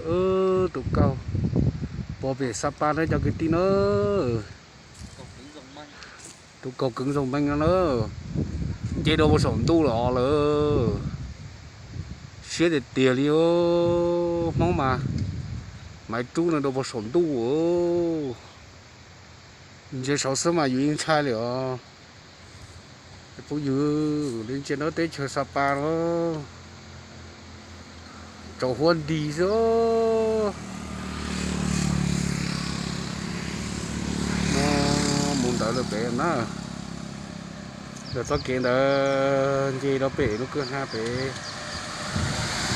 Tus kaug pog pem Sapa na cov kwv tij na. Tus kaug keev zoo meej no na. Nce rau puag saum ntuj los lawm. Siab tiag tiag li. Hmoob mas maiv rub no rau puag saum ntuj. Ntsia saud xwb mas yus yeej ntshai li os. Phooj ywg, li ntsia nram teb chaws Sapa los tsaus huab nti xwb. No mus ntawd lawm pem na. Ntawm txoj kev ntawd nce rau pem lub kwj ha pem,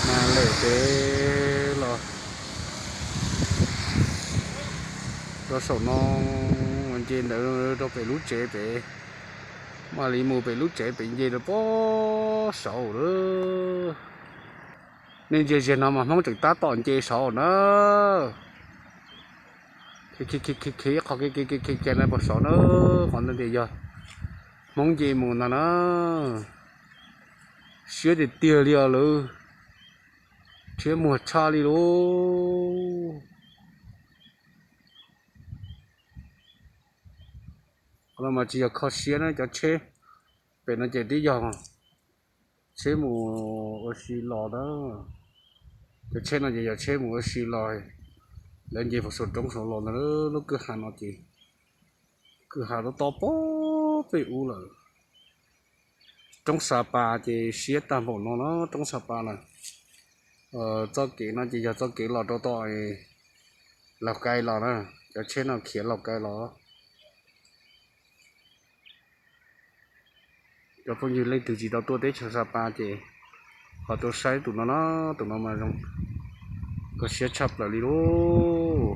mas lawm pem los rau saum no, nce ntawd rau pem lub tsev pem, mam li mus pem lub tsev pem nce rau puag saud lawm. Nej ntsia ziag no mas Hmoob tseem tab tom nce saud na. Khiav khiav khiav khiav khiav qhov khiav khiav khiav khiav khiav na puag saud na, qhov ntawd tias yog Hmoob nce mus ntag na. Siab tiag tiag li os lawv, rhiab muag tshaj li lauj. Qhov no mas tsis yog kho siab na, cov tsheb pem no ces twb yog tsheb mus ua si los na. Cov tsheb no ces yog tsheb mus ua si los, lawv nce puag saum roob saud los ntag. Lub kwj ha no ces kwj ha tob tob pem ub lawm. Roob Sapa ces siab tag npaum no na, roob Sapa na. Txoj kev no ces yog txoj kev los rau tom Laus Kais los na, cov tsheb no khiav Laus Kais los. Cov phooj ywg leej twg tsis tau tuaj teb chaws Sapa ces ho tuaj saib tus no na, tus no mas zoo kho siab tshaj plaws li lauj.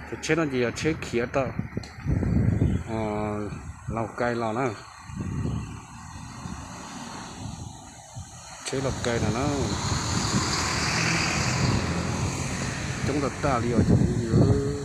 Cov tsheb no ces yog tsheb khiav tawm Laus Kais los na. Tsheb Laus Kais no na. Coob tag tag li os cov phooj ywg.